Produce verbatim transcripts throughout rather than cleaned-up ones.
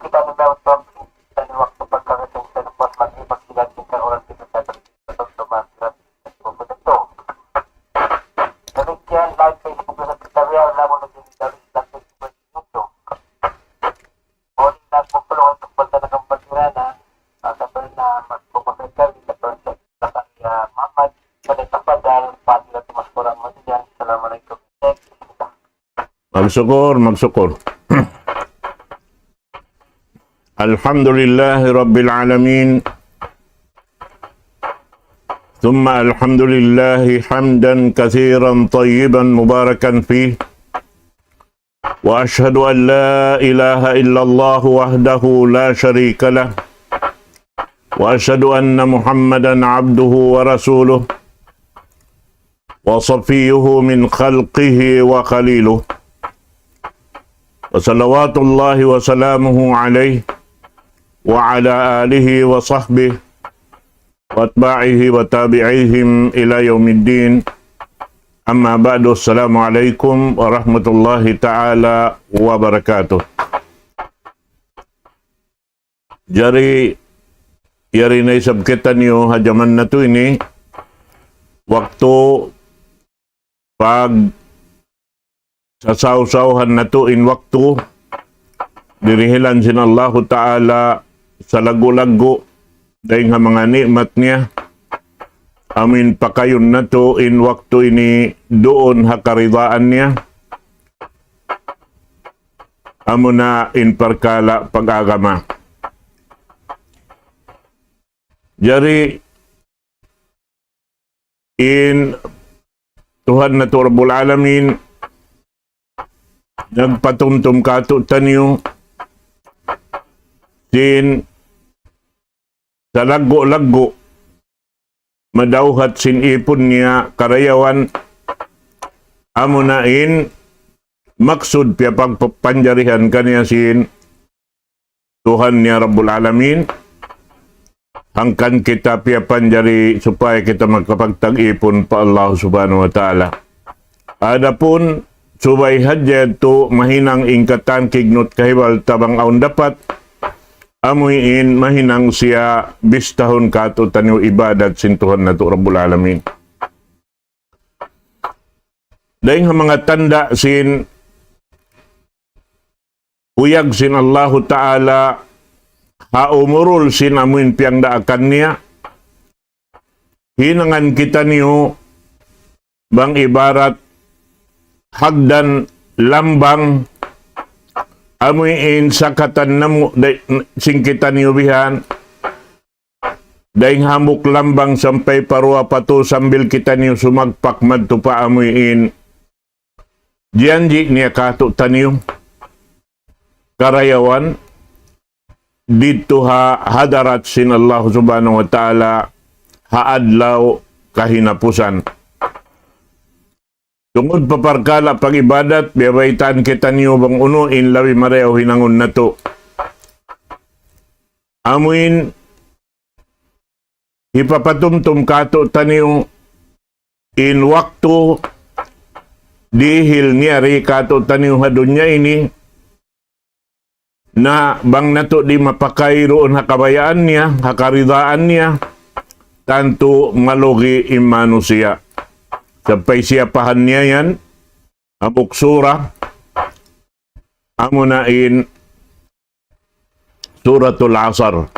kita na daw sa kita ni waktu pagkakasal sa lepas lagi pagsilan kita orang kita sa pagkakasal sa pagkakasal. Demikian live Facebook na kita biar na mo na din sa Facebook. Uli na po po ang tukbal na ng pagkirana. At sa pala na magpapakita kita pa sa kaya Muhammad. Pada tapadal, pati na tumas kurang mo diyan. Assalamualaikum. Magsukul, magsukul. الحمد لله رب العالمين. ثم الحمد لله حمدا كثيرا طيبا مباركا فيه. وأشهد أن لا إله إلا الله وحده لا شريك له. وأشهد أن محمدا عبده ورسوله. وصفيه من خلقه وخليله. وصلوات الله وسلامه عليه وعلى آله وصحبه وأتباعه وتابعيهم إلى يوم الدين. أما بعد، السلام عليكم ورحمة الله تعالى وبركاته. Jari, yari na isab kitaniyu ha jaman natu' ini, waktu pag sasawsawhan natu' in waktu, dirihilan sin Allahu Ta'ala salaggu'-laggu' dayn ha manga ni'mat niya, amuin pakayun natu' in waktu ini duun ha karidaan niya, amuna in parkala' pag-agama. Jari, in Tuhan natu' Rabbul Alamin, nagpatumtum kātu'niyu sin salaggu'-laggu' madawhat sin īpun niya karayawan, amuna in maksud piyapagpanjarihan kaniya sin Tuhan niya Rabbul Alamin, hangkan kita piyapanjari supaya kita makapagtag-īpun pa Allah Subhanahu wa Ta'ala. Adapun subay hadja yadtu mahinang in katan kignut kahibal ta bang awn dapat, amuin mahinang siya bistahun kātu'niyu ibadat sin Tuhan natu' Rabbul Alamin. Dayn ha manga tanda' sin uyag sin Allahu Ta'ala ha umurul sin amuin piyangdaakan niya, hinangan kitaniyu bang ibarat hagdan lambang, amuin sakatan namu' day-, sin kitaniyu bihan, dayn hambuuk lambang sampay pa duwa pa tu sambil kitaniyu sumagpak madtu pa amuin janji' niya kātu'niyu karayawan didtu ha hadarat sin Allah Subhanahu wa Ta'ala ha adlaw kahinapusan. Tungud pa parkala' pag-ibadat, biyabaytaan kitaniyu bang unu in labi marayaw hinangun natu'. Amuin hipapatumtum kātu'niyu in waktu dihil niya ri kātu'niyu ha dunya ini, na bang natu' di' mapakay duun ha kabayaan niya, ha karidaan niya, tantu malugi in manusiya'. Sampay siyapahan niya yan, hambuuk sura, amuna in Suratul Asr.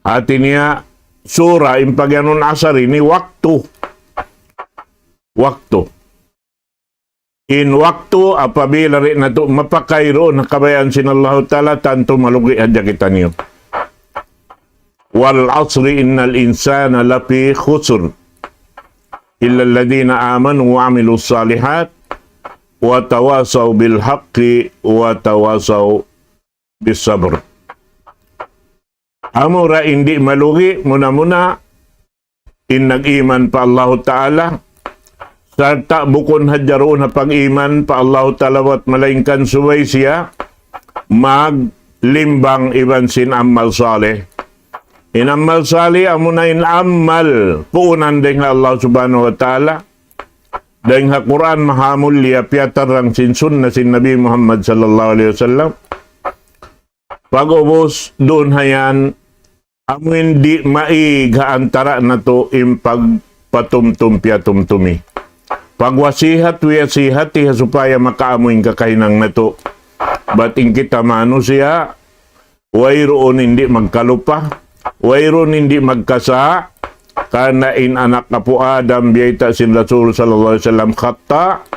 Hāti niya, sura, in pagiyanun asar ini waktu. Waktu. In waktu apabila di' natu' mapakay duun ha kabayaan sin Allahu Ta'ala, tantu malugi hadja kitaniyu. والعصر إن الإنسان لفي خسر إلا الذين آمنوا وعملوا الصالحات وتواصوا بالحق وتواصوا بالصبر. Amura in di' malugi, muna-muna in nag-iman pa Allahu Ta'ala, sarta' bukun hadja duun ha pag-iman pa Allahu Ta'ala buwat malaingkan subay siya maglimbang iban sin amal salih. In amal salih, amuna in amal puunan dayn ha Allah Subhanahu wa Ta'ala, dayn ha Qur'an mahamulliya, piyatarrang sin sunna sin Nabi Muhammad sallallahu alayhi wasallam. Pag'ubus duun hayan, amuin di' maig ha antara' natu' in pagpatumtum piyatumtumi. Pagwasihat-wasihati ha supaya makaamu in kakahinang natu'. Bat in kita manusiya', wayruun in di' magkalupa, wayruun in di' magkasa', karna' in anak apu' Adam biyayta' sin Rasul sallallahu alayhi wasallam khatta',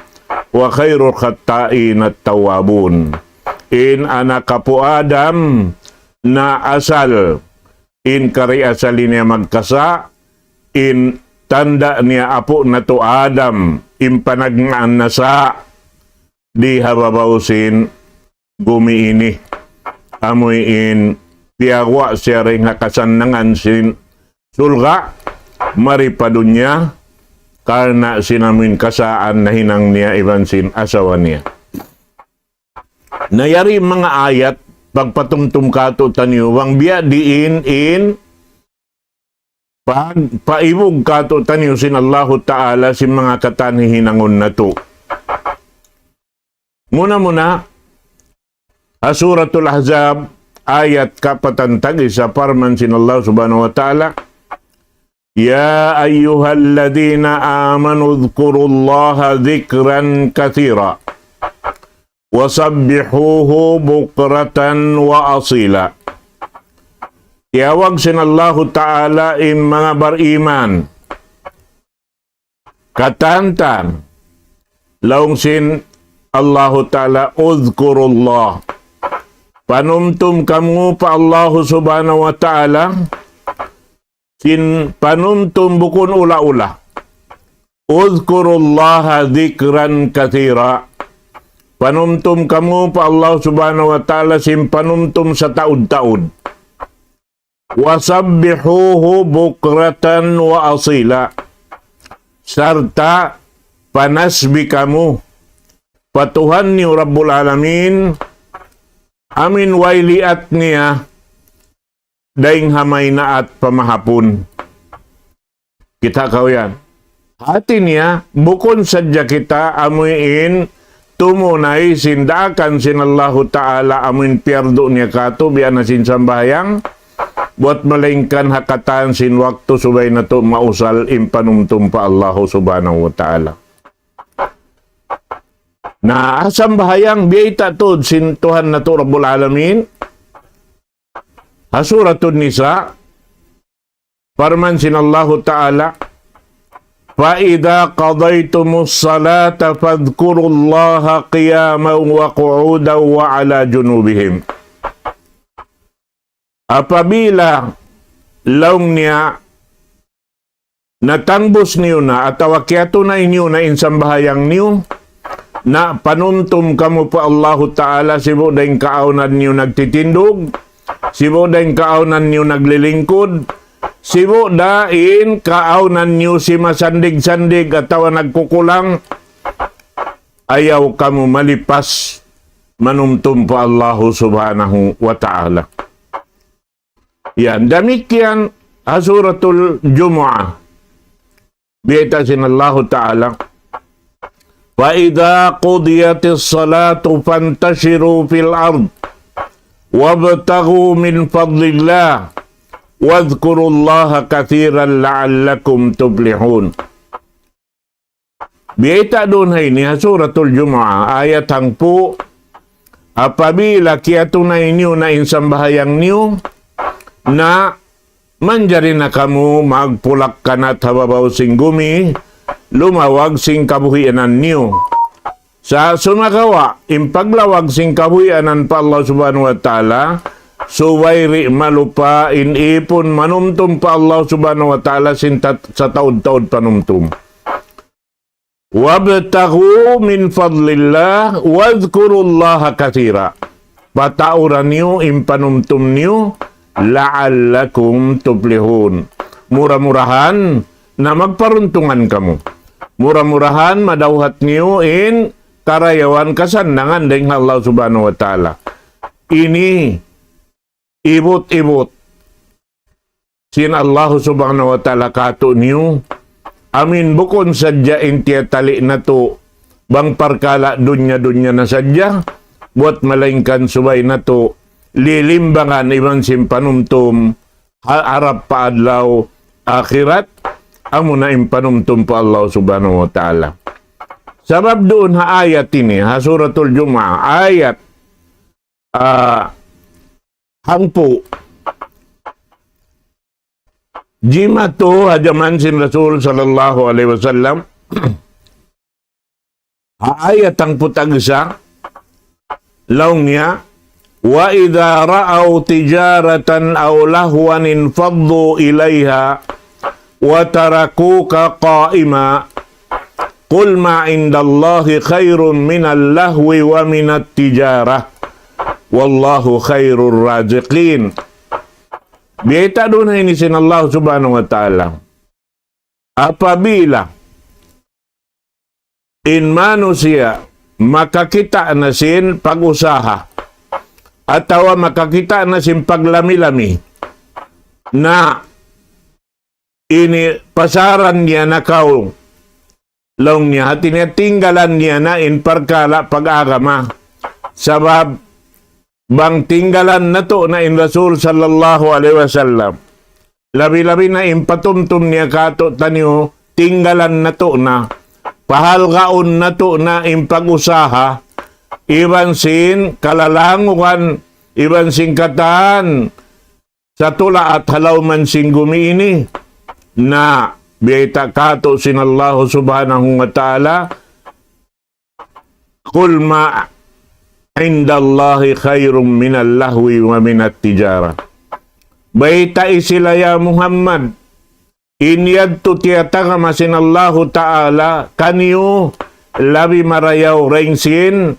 wa khairul khatta'in at-tawwabun. In anak apu' Adam na asal, in kari asal niya magkasa', in tanda' niya apu' natu' Adam, in panagnaan na sa' di ha babaw sin gumi ini. Amuin piyaguwa' siya dayn ha kasannangan sin surga', mari pa dunya, karna' sin amuin kasaan nahinang niya iban sin asawa niya. Na yari manga ayat, pagpatumtum kātu'niyu, bang biya' diin in pagpaibug kātu'niyu sin Allahu Ta'ala sin manga katan hihinangun natu'. Muna-muna, ha Suratul Ahzab, ayat kapatan tag-isa, parman sin Allah Subhanahu wa Ta'ala, يا أيها الذين آمنوا اذكروا الله ذكرا كثيرا وسبحوه بكرة وأصيلا. Tiyawag sin Allahu Ta'ala in manga bariman. Katantan, laung sin Allahu Ta'ala, اذكروا الله. Panumtum kamu pa Allahu Subhanahu wa Ta'ala, sin panumtum bukun ula-ula. اذكروا الله ذكرا كثيرا. Panumtum kamu pa Allah Subhanahu wa Ta'ala sin panumtum sataud-taud. وسبحوه بكرة وأصيلا. Sarta' panasbih kamu pa Tuhan niyu Rabbul Alamin, amuin way liat niya, dayn ha maynaat pa mahapun. Kita' kaw yan. Hati niya, bukun sadja kita amuin tumunay sin daakan sin Allahu Ta'ala amuin piyardu niya kātu', biya' na sin sambahayang, bat malaingkan ha katan sin waktu subay natu' mausal in panumtum pa Allahu Subhanahu wa Ta'ala. Na, sambahayang biyayta' tuud sin Tuhan natu' Rabbul Alamin, ha Suratun Nisa, parman sin Allahu Ta'ala, فإذا قضيتم الصلاة فاذكروا الله قياما وقعودا وعلى جنوبهم. Apabila laung niya natangbus niyu na atawa kiyatunay niyu na in sambahayang niyu, na panumtum kamu pa Allahu Ta'ala, sibu' da in kaawnan niyu nagtitindug, sibu' da in kaawnan niyu naglilingkud, sibu' da in kaawnan niyu simasandig-sandig atawa nagkukulang, ayaw kamu malipas manumtum pa Allahu Subhanahu wa Ta'ala. Yan, damikkiyan ha Suratul Jumu'ah. Biyayta' sin Allahu Ta'ala, فإذا قضيت الصلاة فانتشروا في الأرض وابتغوا من فضل الله واذكروا الله كثيرا لعلكم تفلحون. Biyayta' duun ha ini, ha Suratul Jumu'ah, ayat hangpu', apabila kiyatunay niyu na in sambahayang niyu, na manjari na kamu magpulak-kanat ha babaw sin gumi, lumawag sin kabuhianan niyu. Sa' sumagawa', in paglawag sin kabuhianan pa Allah Subhanahu wa Ta'ala, subay di' malupa in ipun manumtum pa Allah Subhanahu wa Ta'ala sin tat-, sataud-taud panumtum. وابتغوا من فضل الله واذكروا الله كثيرا. Patauran niyu in panumtum niyu, لعلكم تفلحون. Mura-murahan na magparuntungan kamu. Mura-murahan madawhat niyu in karayawan kasannangan dayn ha Allah Subhanahu wa Ta'ala. Ini ibut-ibut sin Allah Subhanahu wa Ta'ala kātu'niyu. Amin bukun sadja in tiyatali' natu' bang parkala' dunya-dunya na sadja, bat malaingkan subay natu' lilimbangan iban sin panumtum ha-, harap pa adlaw akhirat, amuna in panumtum pa Allah Subhanahu wa Ta'ala. Sabab duun ha ayat ini, ha Suratul Jumu'ah, ayat, ah, hangpu', jimatu ha jaman sin Rasul sallallahu alayhi wasallam, ha ayat hangpu' tagsa, laung niya, وإذا رأوا تجارة أو لهوا انفضوا إليها وتركوك قائما قل ما عند الله خير من اللهو ومن التجارة والله خير الرازقين. Biyayta' duun ha ini sin Allah Subhanahu wa Ta'ala. Apabila in manusiya' makakita' na sin pag-usaha, atawa makakita' na sin paglami-lami, na ini pasaran niya na kaw, laung niya, hati niya tinggalan niya na in parkala' pag-agama. Sabab bang tinggalan natu' na in Rasul sallallahu alayhi wasallam, labi-labi na in patumtum niya kātu'niyu, tinggalan natu' na, pahalgaun natu' na in pag-usaha, iban sin kalalangugan, iban sin katān, sa tulaat ha lawm sin gumi ini, na biyayta' kātu' sin Allah Subhanahu wa Ta'ala, قل ما عند الله خير من اللهو ومن التجارة. Baytai sila, ya Muhammad, in yadtu tiyatagama sin Allahu Ta'ala kaniyu labi marayaw dayn sin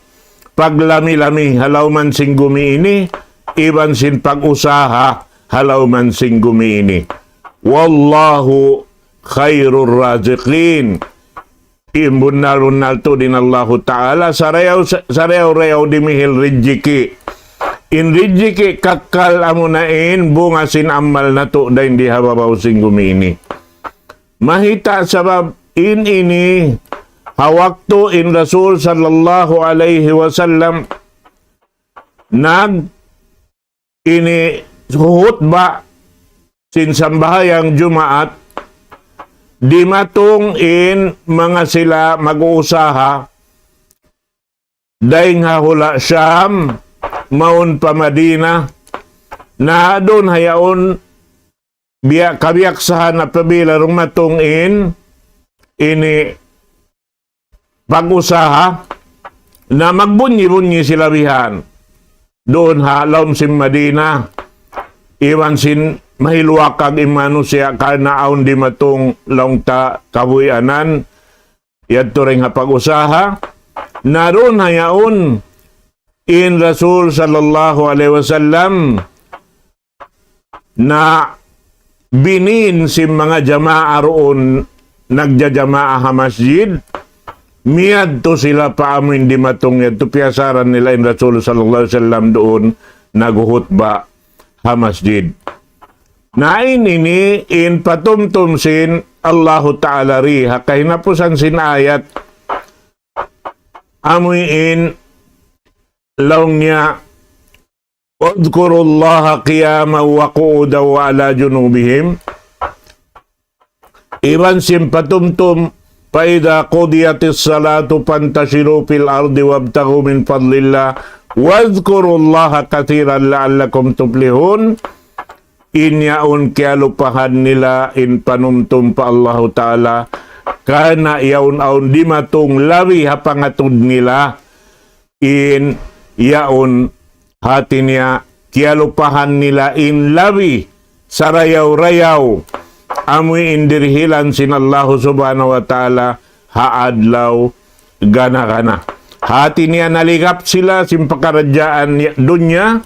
paglami-lami ha lawm sin gumi ini, iban sin pag-usaha ha lawm sin gumi ini. والله خير الرازقين. In bunnal-bunnal tuud in Allahu Ta'ala, sarayaw, sarayaw-rayaw dimihil rijiki'. In rijiki' kakkal amuna in bunga sin amal natu' dayn di ha babaw sin gumi ini. Mahita' sabab in ini, ha waktu in Rasul sallallahu alayhi wasallam nag ini hutba sin sambahayang Jumaat, dimatung in manga sila mag-uusaha dayn ha hula' Sham, mawn pa Madina, na duun ha yaun biya', kabiyaksahan apabila dumatung in ini pag-usaha, na magbunyi-bunyi sila bihan duun ha lawm sin Madina, iban sin mahiluwakag in manusiya' karna' awn dimatung laung ta kabuhianan, yadtu dayn ha pag-usaha, na duun ha yaun in Rasul sallallahu alayhi wasallam na binin sin manga jamaa duun nagjajamaa ha masjid, miyadtu sila pa amuin dimatung yadtu piyasaran nila in Rasul sallallahu alayhi wasallam duun naghuhutba ha masjid. Na in ini in patumtum sin Allahu Ta'ala di ha kahinapusan sin ayat, amuin laung niya, واذكروا الله قياما وقعودا وعلى جنوبهم. Iban sin patumtum, فإذا قضيت الصلاة فانتشروا في الأرض وابتغوا من فضل الله واذكروا الله كثيرا لعلكم تفلحون. In yaun kiyalupahan nila in panumtum pa Allahu Ta'ala, karna' yaun awn dimatung labi ha pangatud nila, in yaun hati niya kiyalupahan nila in labi sarayaw-rayaw, amuin dirihilan sin Allahu Subhanahu wa Ta'ala ha adlaw gana-gana. Hati niya naligap sila sin pakaradjaan ni-, dunya,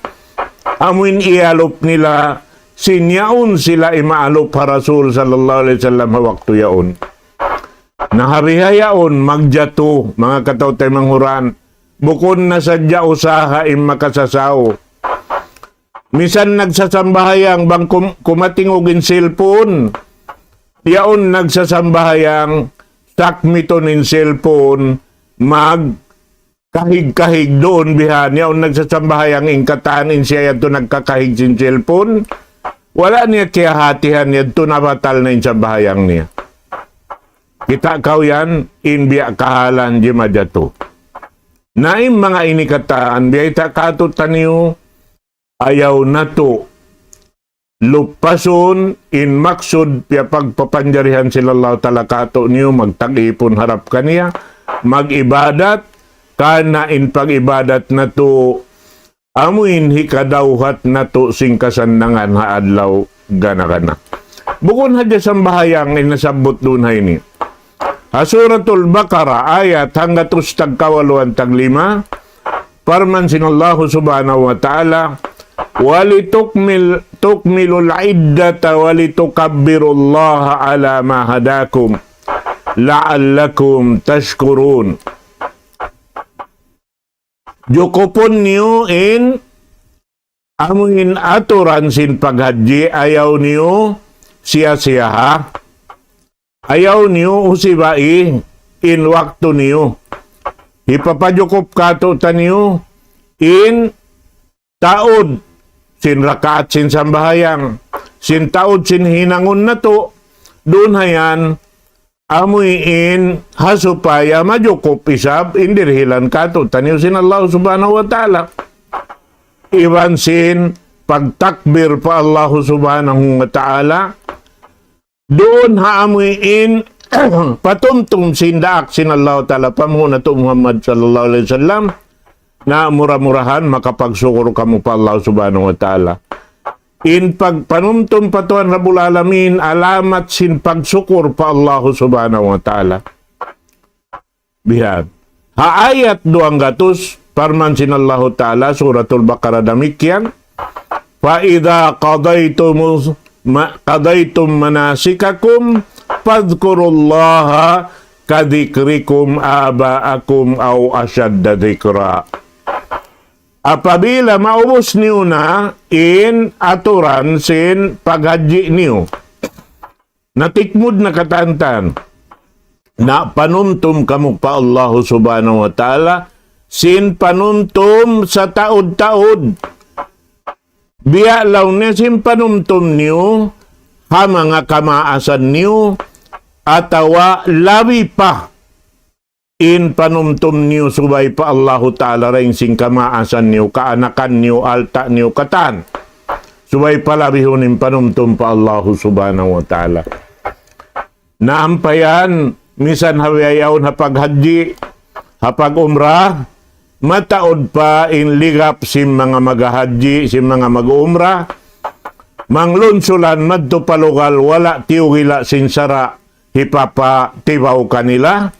amuin iyalup nila sin yaun sila imaalup ha Rasul sallallahu alayhi wasallam ha waktu yaun. Na ha bihaun magjatu, manga kataw-taymanghuran, bukun na sadja usaha in makasasaw. Misan nagsasambahayang bang kum-, kumatingug in cellphone, yaun nagsasambahayang sakmitun in cellphone, mag kahig-kahig duun bihan, yaun nagsasambahayang in katan, in siya yadtu nagkakahig sin cellphone, wala' niya kiyahatihan yadtu, nabatal na in sambahayang niya. Kita' kaw yan, in biya' kahalan jimajatu. Na in manga ini katan, biya' ta katu'taniyu, ayaw natu' lupasun in maksud piyapagpapanjarihan sin Allah Ta'ala katu'niyu, magtag-ipun harap kaniya, mag-ibadat, karna' in pag-ibadat natu', amuin hikadawhat natu' sin kasannangan ha adlaw gana-gana. Bukun hadja sambahayang in nasabbut duun ha ini. Ha Suratul Baqarah, ayat hanggatus tagkawaluan taglima, parman sin Allahu Subhanahu wa Ta'ala, ولتكمل، تكملوا العدة ولتكبروا الله على ما هداكم لعلكم تشكرون. Jukupun niyu in amuin aturan sin paghajji, ayaw niyu siya-siyaha. Ayaw niyu usibai in waktu niyu. Hipapajukup katu'taniyu in taud sin rakaat sin sambahayang, sin taud sin hinangun natu', duun ha yan, amuin ha supaya majukup isab in dirihilan katu'taniyu sin Allah Subhanahu wa Ta'ala. Iban sin pagtakbir pa Allah Subhanahu wa Ta'ala, duun ha amuin patumtum sin daak sin Allah Ta'ala pa Muhammad sallallahu alayhi wasallam, na mura-murahan makapagsukur kamu pa Allah Subhanahu wa Ta'ala. In pagpanumtum pa Tuhan Rabbul Alamin, alamat sin pagsukur pa Allah Subhanahu wa Ta'ala. Bihan. Ha ayat duwanggatus, parman sin Allahu Ta'ala, Suratul Baqarah damikkiyan, فإذا قضيتم، ما، قضيتم مناسككم فاذكروا الله كذكركم آباءكم أو أشد ذكرا. Apabila maubus niyu na in aturan sin paghajji niyu, natikmud na katan-katan, na panumtum kamu pa Allahu Subhanahu wa Ta'ala, sin panumtum sataud-taud. Biya' laung niya sin panumtum niyu ha manga kamaasan niyu, atawa labi pa in panumtum niyu subay pa Allahu Ta'ala dayn sin kamaasan niyu, kaanakan niyu, alta' niyu, katan. Subay palabihun in panumtum pa Allahu Subhanahu wa Ta'ala. Na ampa yan, misan ha bihaun ha paghajji, ha pag-umrah, mataud pa in ligap sin manga maghahajji, sin manga mag-umrah, manglunsulan madtu pa lugal, wala' tiyugila' sin sara', hipapatibaw kanila,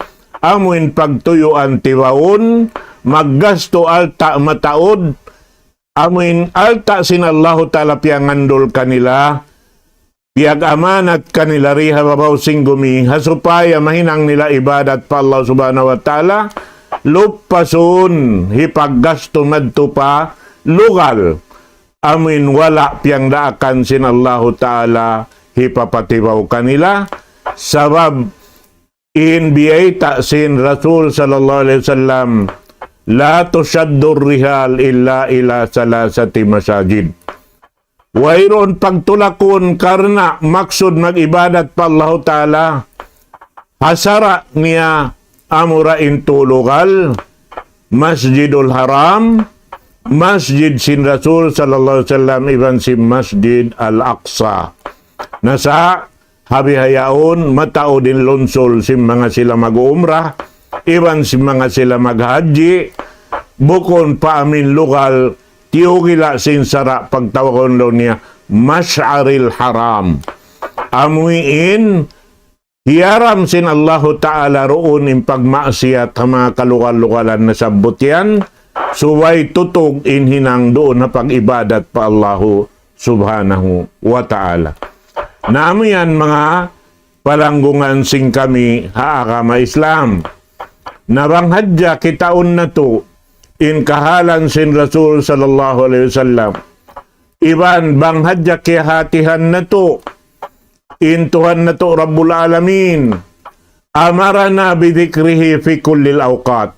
amuin pagtuyuan tibawun, maggastu alta' mataud, amuin alta' sin Allahu Ta'ala piyangandul kanila, piyag-amanat kanila di ha babaw sin gumi, ha supaya mahinang nila ibadat pa Allah Subhanahu wa Ta'ala, lupasun hipaggastu madtu pa lugal, amuin wala' piyangdaakan sin Allahu Ta'ala hipapatibaw kanila, sabab in biyayta' sin Rasul sallallahu alayhi wasallam, لا تشد الرحال إلا إلى ثلاثة مساجد. Wayruun pagtulakun karna' maksud mag-ibadat pa Allahu Ta'ala, ha sara' niya amura in tū lugal, Masjidul Haram, masjid sin Rasul sallallahu alayhi wasallam, iban sin Masjid Al-Aqsa. Na sa' ha bihaun mataud in lunsul sin manga sila mag-umrah, iban sin manga sila maghajji, bukun pa amuin lugal, tiyugila' sin sara' pagtawagun laung niya Mash'aril Haram. Amuin hiyaram sin Allahu Ta'ala duun in pagmaksiyat ha manga kalugal-lugalan nasabbut yan, subay tutug in hinang duun ha pag-ibadat pa Allahu Subhanahu wa Ta'ala. Na amu yan manga palanggungan sin kami ha agama Islam. Na bang hadja kitaun natu' in kahalan sin Rasul sallallahu alayhi wasallam, iban bang hadja kiyahatihan natu' in Tuhan natu' Rabbul Alamin, أمرنا بذكره في كل الأوقات.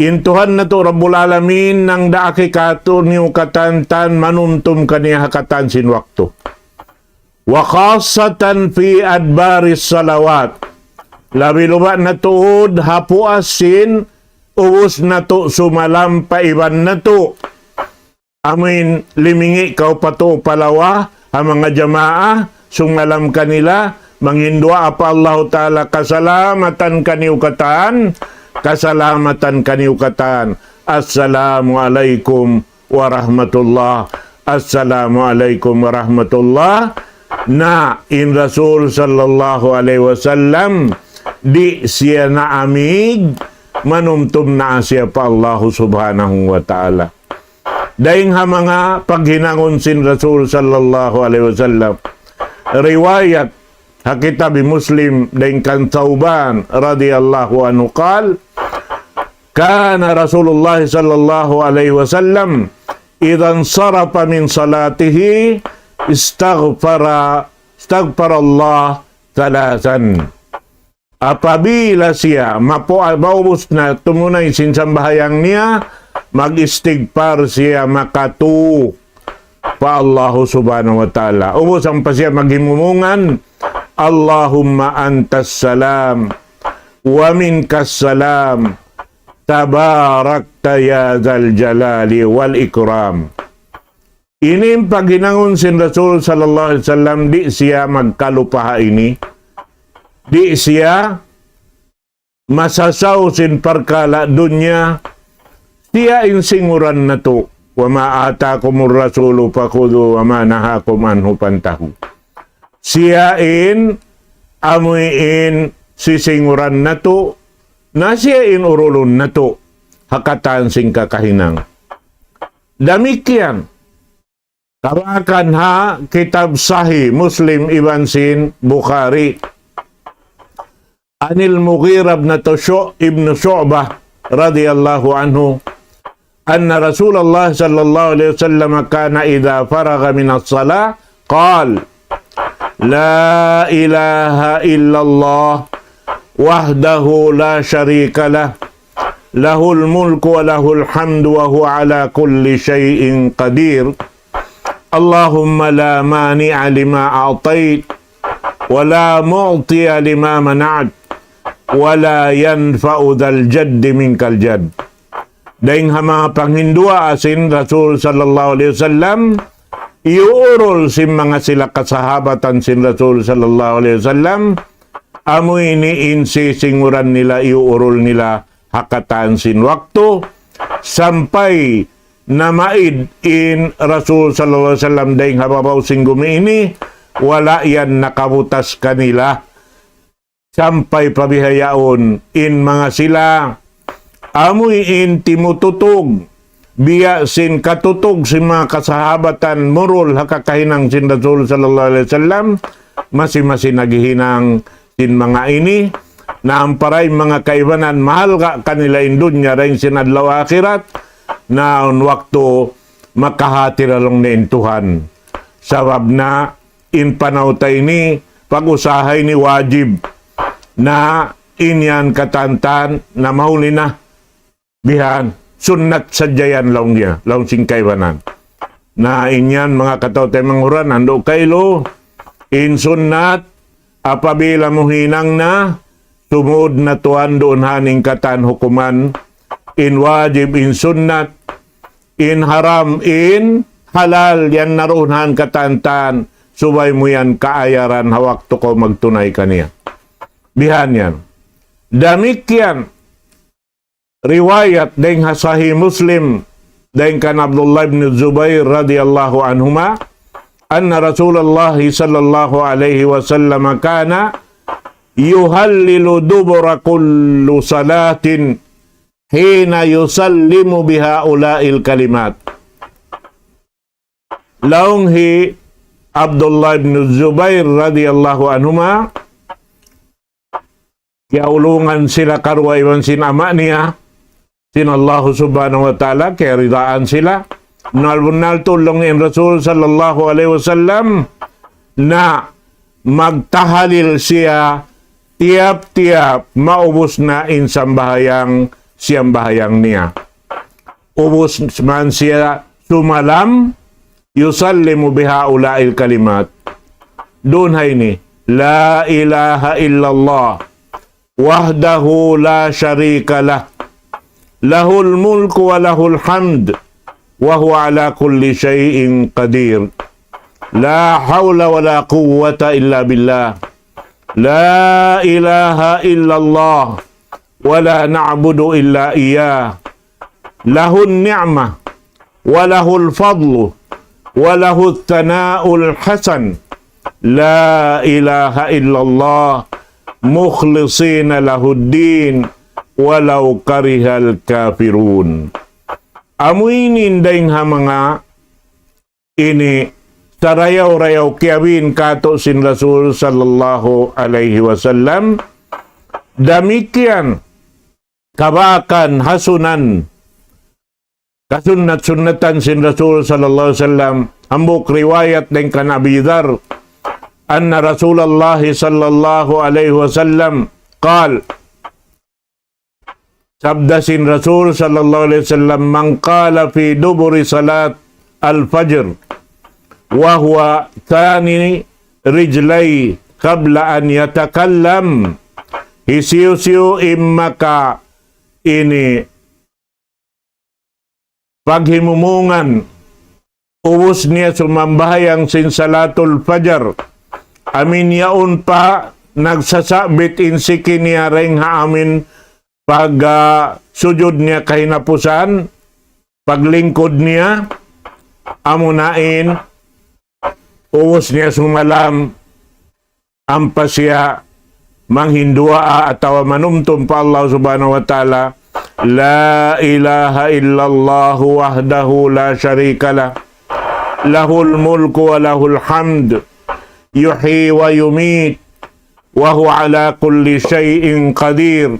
In Tuhan natu' Rabbul Alamin nangdaak kātu'niyu katan-katan manumtum kaniya ha katan sin waktu. وخاصة في أدبار الصلوات. Labi-labi na tuud ha puas sin ubus natu' sumalam pa iban natu'. Amuin limingi' kaw pa tuu pa lawa ha manga jamaa, sumalam kanila, manghinduwaa pa Allahu Ta'ala kasalamatan kaniyu katan, kasalamatan kaniyu katan. Assalamu alaykum warahmatullah. Assalamu alaykum warahmatullah. Na in Rasul sallallahu alayhi wasallam, di' siya naamig, manumtum na siya pa Allahu Subhanahu wa Ta'ala. Dayn ha manga paghinangun sin Rasul sallallahu alayhi wasallam. Riwayat ha kitab Muslim dayn kan Thawban radiyallahu anhu qal, كان رسول الله صلى الله عليه وسلم إذا انصرف من صلاته استغفر، استغفر الله ثلاثا. Apabila siya mapu-, maubus na tumunay sin sambahayang niya, mag-istigfar siya makatu pa Allahu Subhanahu wa Ta'ala. Ubus ampa siya maghimumungan, اللهم أنت السلام ومنك السلام تباركت يا ذا الجلال والإكرام. Ini in paghinangun sin Rasul sallallahu alayhi wasallam, di' siya magkalupa ha ini. Di' siya masasaw sin parkala' dunya. Siya in singuran natu'. وما آتاكم الرسول فخذوه وما نهاكم عنه فانتهوا. Siya in amuin sisinguran natu', na siya in urulun natu', ha katan sin kakahinang. Damikkiyan, kabakan ha kitab Sahih Muslim iban sin Bukhari. عن المغيرة بن شع-، ابن شعبة رضي الله عنه أن رسول الله صلى الله عليه وسلم كان إذا فرغ من الصلاة قال: لا إله إلا الله وحده لا شريك له، له الملك وله الحمد وهو على كل شيء قدير. اللهم لا مانع لما أعطيت ولا معطي لما منعت ولا ينفع ذا الجد منك الجد. Dayn ha manga panghinduwaa sin Rasul sallallahu alayhi wasallam, iyuurul sin manga sila kasahabatan sin Rasul sallallahu alayhi wasallam, amu ini in sisinguran nila, iyuurul nila ha katan sin waktu, sampay namaid in Rasul sallallahu alayhi wasallam dayn ha babaw sin gumi ini, wala' yan nakabutas kanila. Sampay pa bihaun in manga sila, amuin timututug, biya' sin katutug sin manga kasahabatan murul ha kakahinang sin Rasul sallallahu alayhi wasallam, masi-masi naghihinang sin manga ini, na ampa da in manga kaibanan mahalga' kanila in dunya dayn sin adlaw akhirat, na awn waktu makahati da laung niya in Tuhan. Sabab na in panaw ta ini, pag-usaha ini wajib. Na in yan katan-katan, na mahuli na. Bihan, sunnat sadja yan laung niya, laung sin kaibanan. Na in yan manga kataw-taymanghuran, andu' kailu, in sunnat, apabila mu hinang na, sumud na tuwan duun ha in katan hukuman, in wajib, in sunnat, in haram, in halal, yan na duun ha in katan-katan, subay mu yan kaayaran ha waktu kaw magtunay kaniya. Bihan yan. Damikkiyan, riwayat dayn ha Sahih Muslim, dayn kan Abdullah ibn Zubair radiyallahu anhuma, أن رسول الله صلى الله عليه وسلم كان يهلل دبر كل صلاة حين يسلم بهؤلاء الكلمات. Laung hi Abdullah ibn Zubair radiyallahu anhuma, kiyaulungan sila karuwa iban sin ama' niya, sin Allahu Subhanahu wa Ta'ala, kiyaridaan sila. Bunnal-bunnal tuud laung in Rasul sallallahu alayhi wasallam na magtahalil siya tiyap-tiyap maubus na in sambahayang siyambahayang niya. Ubus man siya sumalam, يسلم بهؤلاء الكلمات. Duun ha ini, لا إله إلا الله وحده لا شريك له، له الملك وله الحمد، وهو على كل شيء قدير. لا حول ولا قوة إلا بالله. لا إله إلا الله ولا نعبد إلا إياه. له النعمة وله الفضل وله الثناء الحسن. لا إله إلا الله مخلصين له الدين ولو كره الكافرون. Amu ini in dayn ha manga ini sarayaw-rayaw kiyabin katu' sin Rasul sallallahu alayhi wasallam. Damikkiyan kabaakan ha sunan, kasunnat-sunnatan sin Rasul sallallahu alayhi wasallam. Hambuuk riwayat dayn kan Abi Dharr, أن رسول الله صلى الله عليه وسلم قال, sabda sin Rasul sallallahu alayhi wasallam, من قال في دبر صلاة الفجر وهو ثاني رجليه قبل أن يتكلم, hisiyu-siyu in maka ini paghimumungan, ubus niya sumambahayang sin salatul fajar, amuin yaun pa nagsasabit in siki niya dayn ha amuin pag, ah, sujud niya kahinapusan, paglingkud niya, amuna in ubus niya sumalam, ampa siya manghinduwaa atawa manumtum pa Allah Subhanahu wa Ta'ala, لا إله إلا الله وحده لا شريك له، له الملك وله الحمد، يحيي ويميت، وهو على كل شيء قدير.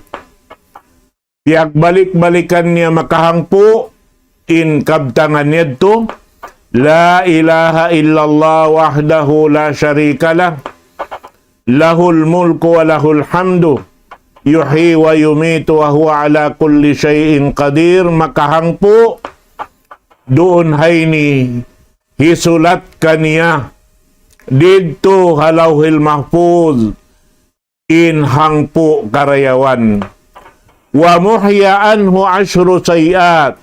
Piyagbalik-balikan niya makahangpu' in kabtangan niya yadtu, لا إله إلا الله وحده لا شريك له، له الملك وله الحمد، يحيي ويميت وهو على كل شيء قدير, makahangpu', duun ha ini hisulat kaniya didtu ha Lawhil Mahfuz in hangpu' karayawan. ومحي عنه عشر سيئات,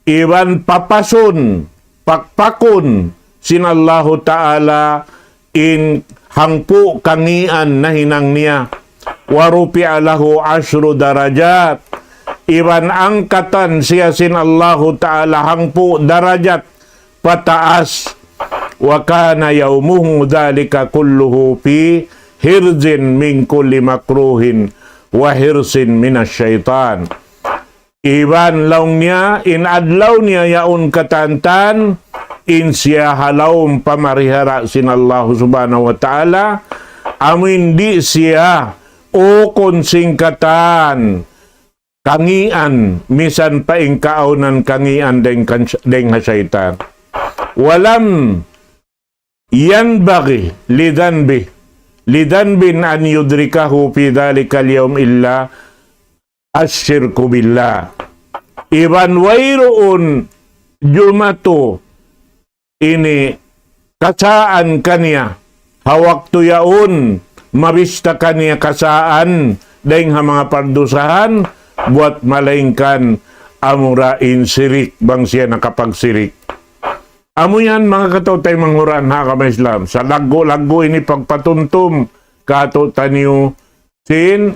iban papasun, pakpakun sin Allahu Ta'ala in hangpu' kangīan nahinang niya. ورفع له عشر درجات, iban angkatan siya sin Allahu Ta'ala hangpu' darajat pataas. وكان يومه ذلك كله في حرز من كل مكروه وحرص من الشيطان. Iban laung niya, in adlaw niya yaun katan-katan, in siya ha lawm pamarihara sin Allah Subhanahu wa Ta'ala, amuin di' siya ukun sin katan kangīan, misan pa in kaawnan kangīan dayn kan, dayn ha saytan. ولم ينبغ لذنب، لذنب أن يدركه في ذلك اليوم إلا الشرك بالله. Iban wayruun jumatu ini kasaan kaniya, ha waktu yaun mabista kaniya kasaan dayn ha manga pardusahan, buwat malaingkan amura in sirik, bang siya nakapagsirik. Amu yan, manga kataw-taymanghuran ha agama Islam. Sa' laggu'-laggu' ini pagpatumtum katu'taniyu sin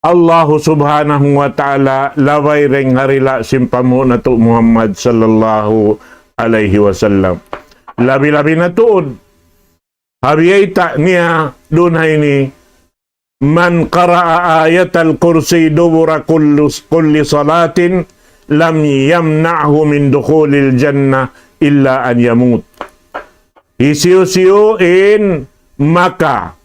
Allahu Subhanahu wa Ta'ala, labay dayn ha dila' sin panghu' natu' Muhammad sallallahu alayhi wasallam. Labi-labi na tuud ha biyayta' niya duun ha ini, من قرأ آية الكرسي دبر كل، كل صلاة لم يمنعه من دخول الجنة إلا أن يموت. Hisiyu-siyu in maka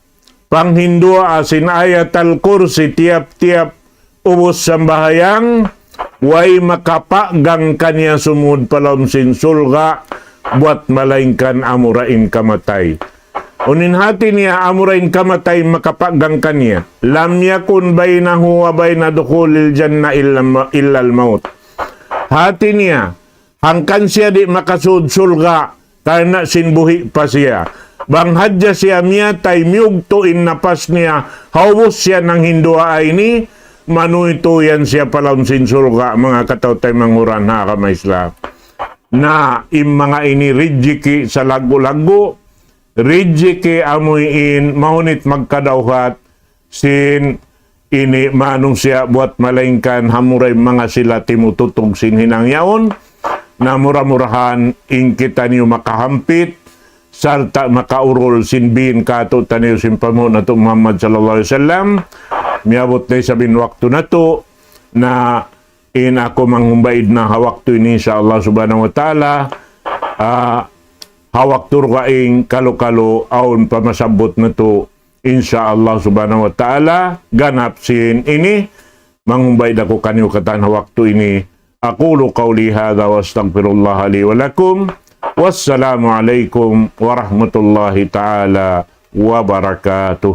panghinduwaa sin Ayatul Kursi tiyap-tiyap ubus sambahayang, way makapagang kaniya sumud pa lawm sin surga', buwat malaingkan amura in kamatay. Unu in hati niya, amura in kamatay makapaggang kaniya. لم يكن بينه وبين دخول الجنة إلا الم-، إلا الموت. Hati niya, hangkan siya di' makasud surga', karna' sin buhi' pa siya. Bang hadja siya miyatay, miyugtu' in napas niya, haubus siya nanghinduwaa ini, manuytuyan siya pa lawm sin surga', manga kataw-taymanghuran ha agama Islam. Na in manga ini rijiki' salaggu'-laggu', rijiki' amuin mahunit magkadawhat sin ini manusiya' buwat malaingkan amura in manga sila timututug sin hinang yaun, na mura-murahan in kitaniyu makahampit, sarta' makaurul sin bin katu'taniyu sin panghu' natu' Muhammad sallallahu alayhi wasallam, miyabut na isab in waktu natu', na in aku mangumbaid na ha waktu ini, insya Allah subhanahu wa ta'ala, ah, ha waktu dugaing kalu-kalu awn pa masabbut natu', insya Allah subhanahu wa ta'ala, ganap sin ini, mangumbaid aku kaniyu katan ha waktu ini. أقول قولي هذا وأستغفر الله لي ولكم. والسلام عليكم ورحمة الله تعالى وبركاته.